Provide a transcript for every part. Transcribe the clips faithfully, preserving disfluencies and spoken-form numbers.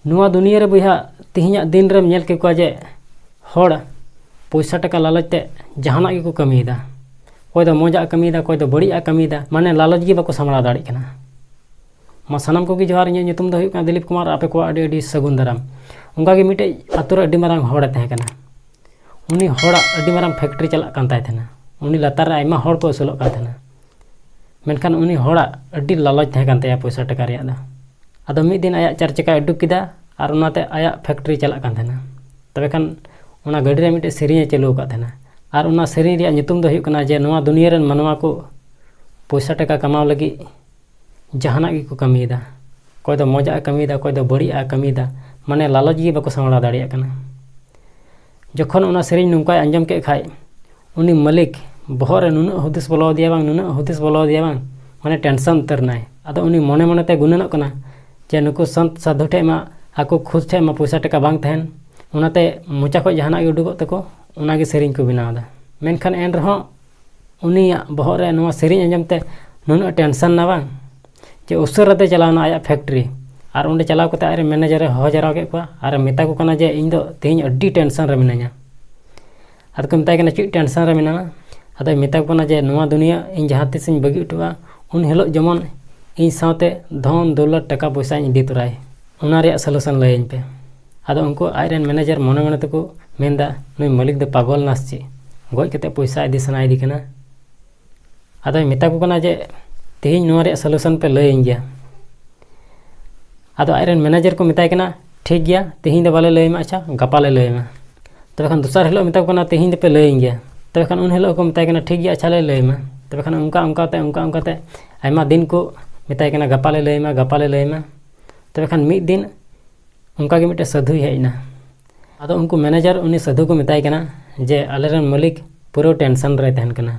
ᱱᱚᱣᱟ ᱫᱩᱱᱤᱭᱟᱹ ᱨᱮ ᱵᱚᱭᱦᱟ, ᱛᱮᱦᱮᱧᱟᱜ ᱫᱤᱱ ᱨᱮᱢ ᱧᱮᱞ ᱠᱮᱠᱚᱣᱟ ᱡᱮ ᱦᱚᱲ ᱯᱚᱭᱥᱟ ᱴᱟᱠᱟ ᱞᱟᱞᱚᱪ ᱛᱮ ᱡᱟᱦᱟᱱᱟᱜ ᱜᱮᱠᱚ ᱠᱟᱹᱢᱤᱭᱮᱫᱟ᱾ ᱚᱠᱚᱭ ᱫᱚ ᱢᱚᱡᱟᱜ ᱮ ᱠᱟᱹᱢᱤᱭᱮᱫᱟ, ᱚᱠᱚᱭ ᱫᱚ ᱵᱟᱹᱲᱤᱡᱟᱜ ᱮ ᱠᱟᱹᱢᱤᱭᱮᱫᱟ, ᱢᱟᱱᱮ ᱞᱟᱞᱚᱪ ᱜᱮ ᱵᱟᱠᱚ ᱥᱟᱢᱵᱲᱟᱣ ᱫᱟᱲᱮᱭᱟᱜ ᱠᱟᱱᱟ᱾ ᱢᱟ ᱥᱟᱱᱟᱢ ᱠᱚᱜᱮ ᱡᱚᱦᱟᱨ, ᱤᱧᱟᱹᱜ ᱧᱩᱛᱩᱢ ᱫᱚ ᱦᱩᱭᱩᱜ ᱠᱟᱱᱟ ᱫᱤᱞᱤᱯ ᱠᱩᱢᱟᱨ, ᱟᱯᱮ ᱠᱚᱣᱟᱜ ᱟᱹᱰᱤ ᱟᱹᱰᱤ ᱥᱟᱹᱜᱩᱱ ᱫᱟᱨᱟᱢ᱾ ᱚᱱᱠᱟᱜᱮ ᱢᱤᱫᱴᱮᱡ ᱟᱛᱳ ᱨᱮ ᱟᱹᱰᱤ ᱢᱟᱨᱟᱝ ᱦᱚᱲᱮ ᱛᱟᱦᱮᱸ ᱠᱟᱱᱟ᱾ ᱩᱱᱤ ᱦᱚᱲᱟᱜ ᱟᱹᱰᱤ ᱢᱟᱨᱟᱝ ᱯᱷᱮᱠᱴᱨᱤ ᱪᱟᱞᱟᱜ ᱠᱟᱱ ᱛᱟᱭ ᱛᱟᱦᱮᱱᱟ᱾ ᱩᱱᱤ ᱞᱟᱛᱟᱨ ᱨᱮ ᱟᱭᱢᱟ ᱦᱚᱲ ᱠᱚ ᱟᱹᱥᱩᱞᱚᱜ ᱠᱟᱱ ᱛᱟᱦᱮᱱᱟ᱾ ᱢᱮᱱᱠᱷᱟᱱ ᱩᱱᱤ ᱦᱚᱲᱟᱜ ᱟᱹᱰᱤ ᱞᱟᱞᱚᱪ ᱛᱟᱦᱮᱸ ᱠᱟᱱ ᱛᱟᱭᱟ ᱯᱚᱭᱥᱟ ᱴᱟᱠᱟ ᱨᱮᱭᱟᱜ ᱫᱚ᱾ ᱟᱫᱚ ᱢᱤᱫ ᱫᱤᱱ ᱟᱭᱟᱜ ᱪᱟᱨ ᱪᱟᱠᱟᱭ ᱩᱰᱩᱠ ᱠᱮᱫᱟ ᱟᱨ ᱚᱱᱟᱛᱮ ᱟᱭᱟᱜ ᱯᱷᱮᱠᱴᱨᱤ ᱪᱟᱞᱟᱜ ᱠᱟᱱ ᱛᱟᱦᱮᱱᱟ᱾ ᱛᱚᱵᱮ ᱠᱷᱟᱱ ᱚᱱᱟ ᱜᱟᱹᱰᱤ ᱨᱮ ᱢᱤᱫᱴᱮᱡ ᱥᱮᱨᱮᱧ ᱮ ᱪᱟᱹᱞᱩ ᱟᱠᱟᱫ ᱛᱟᱦᱮᱱᱟ᱾ ᱟᱨ ᱚᱱᱟ ᱥᱮᱨᱮᱧ ᱨᱮᱭᱟᱜ ᱧᱩᱛᱩᱢ ᱫᱚ ᱦᱩᱭᱩᱜ ᱠᱟᱱᱟ ᱡᱮ ᱱᱚᱣᱟ ᱫᱩᱱᱤᱭᱟᱹ ᱨᱮᱱ ᱢᱟᱱᱣᱟ ᱠᱚ ᱯᱚᱭᱥᱟ ᱴᱟᱠᱟ ᱠᱟᱢᱟᱣ ᱞᱟᱹᱜᱤᱫ ᱡᱟᱦᱟᱱᱟᱜ ᱜᱮᱠᱚ ᱠᱟᱹᱢᱤᱭᱮᱫᱟ᱾ ᱚᱠᱚᱭ ᱫᱚ ᱢᱚᱡᱟᱜ ᱮ ᱠᱟᱹᱢᱤᱭᱮᱫᱟ, ᱚᱠᱚᱭ ᱫᱚ ᱵᱟᱹᱲᱤᱡᱟᱜ ᱮ ᱠᱟᱹᱢᱤᱭᱮᱫᱟ, ᱢᱟᱱᱮ ᱞᱟᱞᱚᱪ ᱜᱮ ᱵᱟᱠᱚ ᱥᱟᱢᱵᱲᱟᱣ ᱫᱟᱲᱮᱭᱟᱜ ᱠᱟᱱᱟ᱾ ᱡᱚᱠᱷᱚᱱ ᱚᱱᱟ ᱥᱮᱨᱮᱧ ᱱᱚᱝᱠᱟᱭ ᱟᱸᱡᱚᱢ ᱠᱮᱫ ᱠᱷᱟᱡ, ᱩᱱᱤ ᱢᱟᱹᱞᱤᱠ ᱵᱚᱦᱚᱜ ᱨᱮ ᱱᱩᱱᱟᱹᱜ ᱦᱩᱫᱤᱥ ᱵᱚᱞᱚ ᱟᱫᱮᱭᱟ ᱵᱟᱝ, ᱱᱩᱱᱟᱹᱜ ᱦᱩᱫᱤᱥ ᱵᱚᱞᱚ ᱟᱫᱮᱭᱟ ᱵᱟᱝ, ᱢᱟᱱᱮ ᱴᱮᱱᱥᱚᱱ ᱩᱛᱟᱹᱨ ᱮᱱᱟᱭ᱾ ᱟᱫᱚ ᱩᱱᱤ ᱢᱚᱱᱮ ᱢᱚᱱᱮᱛᱮ ᱜᱩᱱᱟᱹᱱᱚᱜ ᱠᱟᱱᱟ ᱡᱮ ᱱᱩᱠᱩ ᱥᱚᱱᱛ ᱥᱟᱫᱷᱩ ᱴᱷᱮᱡ ᱢᱟ, ᱟᱠᱚ ᱠᱷᱩᱫ ᱴᱷᱮᱡ ᱢᱟ ᱯᱚᱭᱥᱟ ᱴᱟᱠᱟ ᱵᱟᱝ ᱛᱟᱦᱮᱱ, ᱚᱱᱟᱛᱮ ᱢᱚᱪᱟ ᱠᱷᱚᱡ ᱡᱟᱦᱟᱱᱟᱜ ᱜᱮ ᱩᱰᱩᱠᱚᱜ ᱛᱟᱠᱚ, ᱚᱱᱟᱜᱮ ᱥᱮᱨᱮᱧ ᱠᱚ ᱵᱮᱱᱟᱣ ᱮᱫᱟ᱾ ᱢᱮᱱᱠᱷᱟᱱ ᱮᱱ ᱨᱮᱦᱚᱸ ᱩᱱᱤᱭᱟᱜ ᱵᱚᱦᱚᱜ ᱨᱮ ᱱᱚᱣᱟ ᱥᱮᱨᱮᱧ ᱟᱸᱡᱚᱢ ᱛᱮ ᱱᱩᱱᱟᱹᱜ ᱴᱮᱱᱥᱚᱱ ᱮᱱᱟ ᱵᱟᱝ, ᱡᱮ ᱩᱥᱟᱹᱨᱟ ᱛᱮ ᱪᱟᱞᱟᱣ ᱮᱱᱟ ᱟᱭᱟᱜ ᱯᱷᱮᱠᱴᱨᱤ᱾ ᱟᱨ ᱚᱸᱰᱮ ᱪᱟᱞᱟᱣ ᱠᱟᱛᱮ ᱟᱡᱨᱮᱱ ᱢᱮᱱᱮᱡᱟᱨ ᱮ ᱦᱚᱦᱚ ᱡᱟᱣᱨᱟ ᱠᱮᱫ ᱠᱚᱣᱟ ᱟᱨ ᱮ ᱢᱮᱛᱟ ᱠᱚ ᱠᱟᱱᱟ ᱡᱮ ᱤᱧ ᱫᱚ ᱛᱮᱦᱮᱧ ᱟᱹᱰᱤ ᱴᱮᱱᱥᱚᱱ ᱨᱮ ᱢᱤᱱᱟᱹᱧᱟ᱾ ᱟᱫᱚ ᱠᱚ ᱢᱮᱛᱟᱭ ᱠᱟᱱᱟ, ᱪᱮᱫ ᱴᱮᱱᱥᱚᱱ ᱨᱮ ᱢᱮᱱᱟᱢᱟ? ᱟᱫᱚᱭ ᱢᱮᱛᱟ ᱠᱚ ᱠᱟᱱᱟ ᱡᱮ ᱱᱚᱣᱟ ᱫᱩᱱᱤᱭᱟᱹ ᱤᱧ ᱡᱟᱦᱟᱸ ᱛᱤᱥ ᱤᱧ ᱵᱟᱹᱜᱤ ᱦᱚᱴᱚᱜᱼᱟ, ᱩᱱ ᱦᱤᱞᱳᱜ ᱡᱮᱢᱚᱱ ᱤᱧ ᱥᱟᱶᱛᱮ ᱫᱷᱚᱱ ᱫᱚᱞᱚᱛ ᱴᱟᱠᱟ ᱯᱚᱭᱥᱟᱧ ᱤᱫᱤ ᱛᱚᱨᱟᱭ, ᱚᱱᱟ ᱨᱮᱭᱟᱜ ᱥᱚᱞᱩᱥᱚᱱ ᱞᱟᱹᱭᱟᱹᱧ ᱯᱮ᱾ ᱟᱫᱚ ᱩᱱᱠᱩ ᱟᱡᱨᱮᱱ ᱢᱮᱱᱮᱡᱟᱨ ᱢᱚᱱᱮ ᱢᱚᱱᱮ ᱛᱮᱠᱚ ᱢᱮᱱᱫᱟ, ᱱᱩᱭ ᱢᱟᱹᱞᱤᱠ ᱫᱚ ᱯᱟᱜᱚᱞ ᱱᱟᱥ ᱪᱮᱫ, ᱜᱚᱡ ᱠᱟᱛᱮ ᱯᱚᱭᱥᱟ ᱤᱫᱤ ᱥᱟᱱᱟᱭᱮᱫᱮ ᱠᱟᱱᱟ᱾ ᱟᱫᱚᱭ ᱢᱮᱛᱟ ᱠᱚ ᱠᱟᱱᱟ ᱡᱮ ᱛᱮᱦᱮᱧ ᱱᱚᱣᱟ ᱨᱮᱭᱟᱜ ᱥᱚᱞᱩᱥᱚᱱ ᱯᱮ ᱞᱟᱹᱭᱟᱹᱧ ᱜᱮᱭᱟ᱾ ᱟᱫᱚ ᱟᱡᱨᱮᱱ ᱢᱮᱱᱮᱡᱟᱨ ᱠᱚ ᱢᱮᱛᱟᱭ ᱠᱟᱱᱟ, ᱴᱷᱤᱠ ᱜᱮᱭᱟ, ᱛᱮᱦᱮᱧ ᱫᱚ ᱵᱟᱞᱮ ᱞᱟᱹᱭᱟᱢᱟ, ᱟᱪᱪᱷᱟ ᱜᱟᱯᱟ ᱞᱮ ᱞᱟᱹᱭᱟᱢᱟ᱾ ᱛᱚᱵᱮ ᱠᱷᱟᱱ ᱫᱚᱥᱟᱨ ᱦᱤᱞᱳᱜ ᱢᱮᱛᱟ ᱠᱚ ᱠᱟᱱᱟ, ᱛᱮᱦᱮᱧ ᱫᱚᱯᱮ ᱞᱟᱹᱭᱟᱹᱧ ᱜᱮᱭᱟ᱾ ᱛᱚᱵᱮ ᱠᱷᱟᱱ ᱩᱱ ᱦᱤᱞᱳᱜ ᱠᱚ ᱢᱮᱛᱟᱭ ᱠᱟᱱᱟ, ᱴᱷᱤᱠ ᱜᱮᱭᱟ, ᱟᱪᱪᱷᱟ ᱞᱮ ᱞᱟᱹᱭᱟᱢᱟ᱾ ᱛᱚᱵᱮ ᱠᱷᱟᱱ ᱚᱱᱠᱟ ᱚᱱᱠᱟᱛᱮ, ᱚᱱᱠᱟ ᱚᱱᱠᱟᱛᱮ ᱟᱭᱢᱟ ᱫᱤᱱ ᱠᱚ ᱢᱮᱛᱟᱭ ᱠᱟᱱᱟ, ᱜᱟᱯᱟ ᱞᱮ ᱞᱟᱹᱭᱟᱢᱟ, ᱜᱟᱯᱟ ᱞᱮ ᱞᱟᱹᱭᱟᱢᱟ᱾ ᱛᱚᱵᱮ ᱠᱷᱟᱱ ᱢᱤᱫ ᱫᱤᱱ ᱚᱱᱠᱟᱜᱮ ᱢᱤᱫᱴᱮᱱ ᱥᱟᱹᱫᱷᱩᱭ ᱦᱮᱡ ᱮᱱᱟ᱾ ᱟᱫᱚ ᱩᱱᱠᱩ ᱢᱮᱱᱮᱡᱟᱨ ᱩᱱᱤ ᱥᱟᱹᱫᱷᱩ ᱠᱚ ᱢᱮᱛᱟᱭ ᱠᱟᱱᱟ ᱡᱮ ᱟᱞᱮᱨᱮᱱ ᱢᱟᱹᱞᱤᱠ ᱯᱩᱨᱟᱹ ᱴᱮᱱᱥᱚᱱ ᱨᱮᱭ ᱛᱟᱦᱮᱱ ᱠᱟᱱᱟ᱾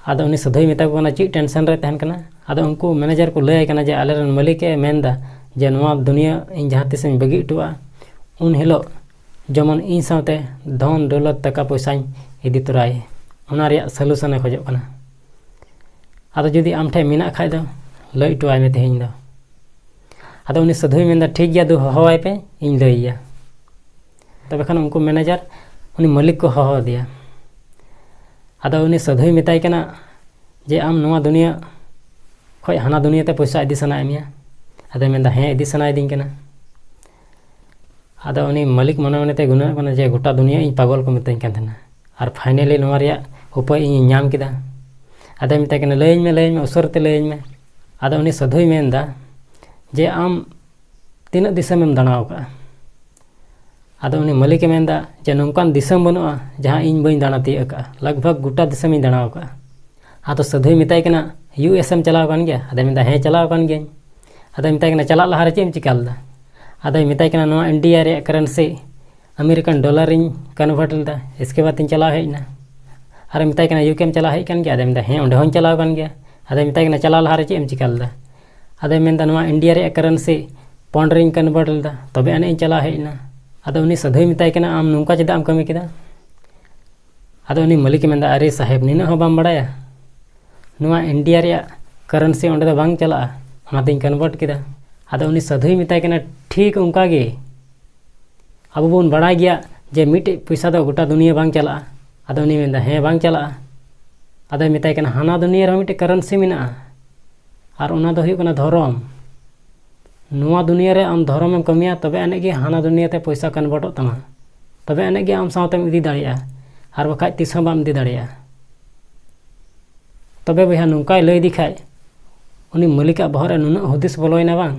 ᱟᱫᱚ ᱩᱱᱤ ᱥᱟᱹᱫᱷᱩᱭ ᱢᱮᱛᱟ ᱠᱚ ᱠᱟᱱᱟ, ᱪᱮᱫ ᱴᱮᱱᱥᱚᱱ ᱨᱮᱭ ᱛᱟᱦᱮᱱ ᱠᱟᱱᱟ? ᱟᱫᱚ ᱩᱱᱠᱩ ᱢᱮᱱᱮᱡᱟᱨ ᱠᱚ ᱞᱟᱹᱭ ᱟᱭ ᱠᱟᱱᱟ ᱡᱮ ᱟᱞᱮᱨᱮᱱ ᱢᱟᱹᱞᱤᱠ ᱮ ᱢᱮᱱᱫᱟ ᱡᱮ ᱱᱚᱣᱟ ᱫᱩᱱᱤᱭᱟᱹ ᱤᱧ ᱡᱟᱦᱟᱸ ᱛᱤᱥᱤᱧ ᱵᱟᱹᱜᱤ ᱦᱚᱴᱚᱣᱟᱜᱼᱟ, ᱩᱱ ᱦᱤᱞᱳᱜ ᱡᱮᱢᱚᱱ ᱤᱧ ᱥᱟᱶᱛᱮ ᱫᱷᱚᱱ ᱫᱚᱞᱚᱛ ᱴᱟᱠᱟ ᱯᱚᱭᱥᱟᱧ ᱤᱫᱤ ᱛᱚᱨᱟᱭ, ᱚᱱᱟ ᱨᱮᱭᱟᱜ ᱥᱚᱞᱩᱥᱚᱱ ᱮ ᱠᱷᱚᱡᱚᱜ ᱠᱟᱱᱟ᱾ ᱟᱫᱚ ᱡᱩᱫᱤ ᱟᱢ ᱴᱷᱮᱱ ᱢᱮᱱᱟᱜ ᱠᱷᱟᱡ ᱫᱚ ᱞᱟᱹᱭ ᱦᱚᱴᱚᱣᱟᱭ ᱢᱮ ᱛᱮᱦᱮᱧ ᱫᱚ᱾ ᱟᱫᱚ ᱩᱱᱤ ᱥᱟᱹᱫᱷᱩᱭ ᱢᱮᱱᱫᱟ, "ᱴᱷᱤᱠ ᱜᱮᱭᱟ, ᱫᱩ ᱦᱚᱦᱚᱣᱟᱭ ᱯᱮ, ᱤᱧ ᱞᱟᱹᱭ ᱟᱭᱟ᱾" ᱛᱚᱵᱮ ᱠᱷᱟᱱ ᱩᱱᱠᱩ ᱢᱮᱱᱮᱡᱟᱨ ᱩᱱᱤ ᱢᱟᱹᱞᱤᱠ ᱠᱚ ᱦᱚᱦᱚ ᱟᱫᱮᱭᱟ᱾ ᱟᱫᱚ ᱩᱱᱤ ᱥᱟᱹᱫᱷᱩᱭ ᱢᱮᱛᱟᱭ ᱠᱟᱱᱟ ᱡᱮ, "ᱟᱢ ᱱᱚᱣᱟ ᱫᱩᱱᱤᱭᱟᱹ ᱠᱷᱚᱱ ᱦᱟᱱᱟ ᱫᱩᱱᱤᱭᱟᱹ ᱛᱮ ᱯᱚᱭᱥᱟ ᱤᱫᱤ ᱥᱟᱱᱟᱭᱮᱫ ᱢᱮᱭᱟ?" ᱟᱫᱚᱭ ᱢᱮᱱᱫᱟ, "ᱦᱮᱸ, ᱤᱫᱤ ᱥᱟᱱᱟᱭᱤᱫᱤᱧ ᱠᱟᱱᱟ᱾" ᱟᱫᱚ ᱩᱱᱤ ᱢᱟᱹᱞᱤᱠ ᱢᱚᱱᱮ ᱢᱚᱱᱮ ᱛᱮ ᱜᱩᱱᱟᱹᱱᱚᱜ ᱠᱟᱱᱟ ᱡᱮ, "ᱜᱚᱴᱟ ᱫᱩᱱᱤᱭᱟᱹ ᱤᱧ ᱯᱟᱜᱚᱞ ᱠᱚ ᱢᱤᱛᱟᱹᱧ ᱠᱟᱱ ᱛᱟᱦᱮᱱᱟ, ᱟᱨ finally ᱱᱚᱣᱟ ᱨᱮᱭᱟᱜ ᱩᱯᱟᱹᱭ ᱤᱧᱤᱧ ᱧᱟᱢ ᱠᱮᱫᱟ᱾" ᱟᱫᱚᱭ ᱢᱮᱛᱟᱭ ᱠᱟᱱᱟ, "ᱞᱟᱹᱭᱟᱹᱧ ᱢᱮ, ᱞᱟᱹᱭᱟᱹᱧ ᱢᱮ, ᱩᱥᱟᱹᱨᱟ ᱛᱮ ᱞᱟᱹᱭᱟᱹᱧ ᱢᱮ᱾" ᱟᱫᱚ ᱩᱱᱤ ᱥᱟᱹᱫᱷᱩᱭ ᱢᱮᱱᱫᱟ ᱡᱮ, "ᱟᱢ ᱛᱤᱱᱟᱹᱜ ᱫᱤᱥᱚᱢᱮᱢ ᱫᱟᱬᱟ ᱟᱠᱟᱫᱼᱟ?" ᱟᱫᱚ ᱩᱱᱤ ᱢᱟᱹᱞᱤᱠᱮ ᱢᱮᱱᱫᱟ ᱡᱮ, "ᱱᱚᱝᱠᱟᱱ ᱫᱤᱥᱚᱢ ᱵᱟᱹᱱᱩᱜᱼᱟ ᱡᱟᱦᱟᱸ ᱤᱧ ᱵᱟᱹᱧ ᱫᱟᱬᱟ ᱛᱤᱭᱳᱜ ᱟᱠᱟᱫᱼᱟ, ᱞᱟᱜᱽ ᱵᱷᱟᱜᱽ ᱜᱚᱴᱟ ᱫᱤᱥᱚᱢᱤᱧ ᱫᱟᱬᱟ ᱟᱠᱟᱫᱼᱟ᱾" ᱟᱫᱚ ᱥᱟᱹᱫᱷᱩᱭ ᱢᱮᱛᱟᱭ ᱠᱟᱱᱟ, "ᱤᱭᱩ ᱮᱥ ᱮᱢ ᱪᱟᱞᱟᱣ ᱟᱠᱟᱱ ᱜᱮᱭᱟ?" ᱟᱫᱚᱭ ᱢᱮᱱᱫᱟ, "ᱦᱮᱸ, ᱪᱟᱞᱟᱣ ᱟᱠᱟᱱ ᱜᱤᱭᱟᱹᱧ᱾" ᱟᱫᱚᱭ ᱢᱮᱛᱟᱭ ᱠᱟᱱᱟ, "ᱪᱟᱞᱟᱜ ᱞᱟᱦᱟᱨᱮ ᱪᱮᱫ ᱮᱢ ᱪᱤᱠᱟ ᱞᱮᱫᱟ?" ᱟᱫᱚᱭ ᱢᱮᱛᱟᱭ ᱠᱟᱱᱟ, "ᱱᱚᱣᱟ ᱤᱱᱰᱤᱭᱟ ᱨᱮᱭᱟᱜ currency American dollar ᱤᱧ convert ᱞᱮᱫᱟ, ᱤᱥᱠᱮ ᱵᱟᱫᱽ ᱤᱧ ᱪᱟᱞᱟᱣ ᱦᱮᱡ ᱮᱱᱟ᱾" ᱟᱨᱮ ᱢᱮᱛᱟᱭ ᱠᱟᱱᱟ, "ᱤᱭᱩ ᱠᱮ ᱮᱢ ᱪᱟᱞᱟᱣ ᱦᱮᱡ ᱠᱟᱱ ᱜᱮᱭᱟ?" ᱟᱫᱚᱭ ᱢᱮᱱᱫᱟ, "ᱦᱮᱸ, ᱚᱸᱰᱮ ᱦᱚᱸᱧ ᱪᱟᱞᱟᱣ ᱠᱟᱱ ᱜᱮᱭᱟ᱾" ᱟᱫᱚᱭ ᱢᱮᱛᱟᱭ ᱠᱟᱱᱟ, "ᱪᱟᱞᱟᱣ ᱞᱟᱦᱟᱨᱮ ᱪᱮᱫ ᱮᱢ ᱪᱤᱠᱟ ᱞᱮᱫᱟ?" ᱟᱫᱚᱭ ᱢᱮᱱᱫᱟ, "ᱱᱚᱣᱟ ᱤᱱᱰᱤᱭᱟ ᱨᱮᱭᱟᱜ currency pound ᱨᱤᱧ convert ᱞᱮᱫᱟ, ᱛᱚᱵᱮ ᱟᱹᱱᱤᱡ ᱤᱧ ᱪᱟᱞᱟᱣ ᱦᱮᱡ ᱮᱱᱟ᱾" ᱟᱫᱚ ᱩᱱᱤ ᱥᱟᱹᱫᱷᱩᱭ ᱢᱮᱛᱟᱭ ᱠᱟᱱᱟ, "ᱟᱢ ᱱᱚᱝᱠᱟ ᱪᱮᱫᱟᱜ ᱮᱢ ᱠᱟᱹᱢᱤ ᱠᱮᱫᱟ?" ᱟᱫᱚ ᱩᱱᱤ ᱢᱟᱹᱞᱤᱠᱮ ᱢᱮᱱᱫᱟ, "ᱟᱨᱮ ᱥᱟᱦᱮᱵᱽ, ᱱᱤᱱᱟᱹᱜ ᱦᱚᱸ ᱵᱟᱢ ᱵᱟᱲᱟᱭᱟ? ᱱᱚᱣᱟ ᱤᱱᱰᱤᱭᱟ ᱨᱮᱭᱟᱜ currency ᱚᱸᱰᱮ ᱫᱚ ᱵᱟᱝ ᱪᱟᱞᱟᱜᱼᱟ, ᱚᱱᱟᱛᱤᱧ convert ᱠᱮᱫᱟ᱾" ᱟᱫᱚ ᱩᱱᱤ ᱥᱟᱹᱫᱷᱩᱭ ᱢᱮᱛᱟᱭ ᱠᱟᱱᱟ, "ᱴᱷᱤᱠ ᱚᱱᱠᱟ ᱜᱮ, ᱟᱵᱚ ᱵᱚᱱ ᱵᱟᱲᱟᱭ ᱜᱮᱭᱟ ᱡᱮ ᱢᱤᱫᱴᱮᱡ ᱯᱚᱭᱥᱟ ᱫᱚ ᱜᱚᱴᱟ ᱫᱩᱱᱤᱭᱟᱹ ᱵᱟᱝ ᱪᱟᱞᱟᱜᱼᱟ᱾" ᱟᱫᱚ ᱩᱱᱤᱭ ᱢᱮᱱᱫᱟ, "ᱦᱮᱸ, ᱵᱟᱝ ᱪᱟᱞᱟᱜᱼᱟ᱾" ᱟᱫᱚᱭ ᱢᱮᱛᱟᱭ ᱠᱟᱱᱟ, "ᱦᱟᱱᱟ ᱫᱩᱱᱤᱭᱟᱹ ᱨᱮᱦᱚᱸ ᱢᱤᱫᱴᱮᱡ currency ᱢᱮᱱᱟᱜᱼᱟ, ᱟᱨ ᱚᱱᱟ ᱫᱚ ᱦᱩᱭᱩᱜ ᱠᱟᱱᱟ ᱫᱷᱚᱨᱚᱢ᱾ ᱱᱚᱣᱟ ᱫᱩᱱᱤᱭᱟᱹ ᱨᱮ ᱟᱢ ᱫᱷᱚᱨᱚᱢᱮᱢ ᱠᱟᱹᱢᱤᱭᱟ, ᱛᱚᱵᱮ ᱟᱹᱱᱤᱡ ᱜᱮ ᱦᱟᱱᱟ ᱫᱩᱱᱤᱭᱟᱹ ᱛᱮ ᱯᱚᱭᱥᱟ convertᱚᱜ ᱛᱟᱢᱟ, ᱛᱚᱵᱮ ᱟᱹᱱᱤᱡ ᱜᱮ ᱟᱢ ᱥᱟᱶᱛᱮᱢ ᱤᱫᱤ ᱫᱟᱲᱮᱭᱟᱜᱼᱟ, ᱟᱨ ᱵᱟᱠᱷᱟᱡ ᱛᱤᱥ ᱦᱚᱸ ᱵᱟᱢ ᱤᱫᱤ ᱫᱟᱲᱮᱭᱟᱜᱼᱟ᱾ ᱛᱚᱵᱮ ᱵᱚᱭᱦᱟ, ᱱᱚᱝᱠᱟᱭ ᱞᱟᱹᱭ ᱤᱫᱤ ᱠᱷᱟᱡ, ᱩᱱᱤ ᱢᱟᱹᱞᱤᱠᱟᱜ ᱵᱚᱦᱚᱜ ᱨᱮ ᱱᱩᱱᱟᱹᱜ ᱦᱩᱫᱤᱥ ᱵᱚᱞᱚᱭᱮᱱᱟ ᱵᱟᱝ?"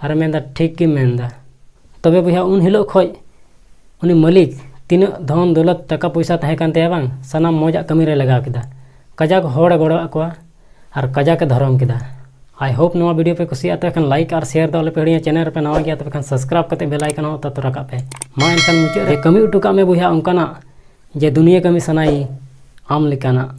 ᱟᱨᱮ ᱢᱮᱱᱫᱟ, "ᱴᱷᱤᱠ ᱜᱮᱢ ᱢᱮᱱᱫᱟ᱾" ᱛᱚᱵᱮ ᱵᱚᱭᱦᱟ, ᱩᱱ ᱦᱤᱞᱳᱜ ᱠᱷᱚᱡ ᱩᱱᱤ ᱢᱟᱹᱞᱤᱠ ᱛᱤᱱᱟᱹᱜ ᱫᱷᱚᱱ ᱫᱚᱞᱚᱛ, ᱴᱟᱠᱟ ᱯᱚᱭᱥᱟ ᱛᱟᱦᱮᱸ ᱠᱟᱱ ᱛᱟᱭᱟ ᱵᱟᱝ, ᱥᱟᱱᱟᱢ ᱢᱚᱡᱟᱜ ᱠᱟᱹᱢᱤ ᱨᱮ ᱞᱟᱜᱟᱣ ᱠᱮᱫᱟ᱾ ᱠᱟᱡᱟᱠ ᱦᱚᱲᱮ ᱜᱚᱲᱚᱣᱟᱜ ᱠᱚᱣᱟ ᱟᱨ ᱠᱟᱡᱟᱠ ᱮ ᱫᱷᱚᱨᱚᱢ ᱠᱮᱫᱟ᱾ I hope ᱱᱚᱣᱟ video ᱯᱮ ᱠᱩᱥᱤᱭᱟᱜᱼᱟ, ᱛᱚ ᱮᱱᱠᱷᱟᱱ like ᱟᱨ share ᱫᱚ ᱟᱞᱚᱯᱮ ᱦᱤᱲᱤᱧᱟ᱾ Channel ᱨᱮᱯᱮ ᱱᱟᱣᱟ ᱜᱮᱭᱟ, ᱛᱚᱵᱮ ᱠᱷᱟᱱ subscribe ᱠᱟᱛᱮ bell icon ᱦᱚᱸ ᱚᱛᱟ ᱛᱚᱨᱟ ᱠᱟᱜ ᱯᱮ᱾ ᱢᱟ ᱮᱱᱠᱷᱟᱱ ᱢᱩᱪᱟᱹᱫ ᱨᱮ ᱠᱟᱹᱢᱤ ᱦᱚᱴᱚ ᱠᱟᱜ ᱢᱮ ᱵᱚᱭᱦᱟ ᱚᱱᱠᱟᱱᱟᱜ ᱡᱮ ᱫᱩᱱᱤᱭᱟᱹ ᱠᱟᱹᱢᱤ ᱥᱟᱱᱟᱭᱮ ᱟᱢ ᱞᱮᱠᱟᱱᱟᱜ᱾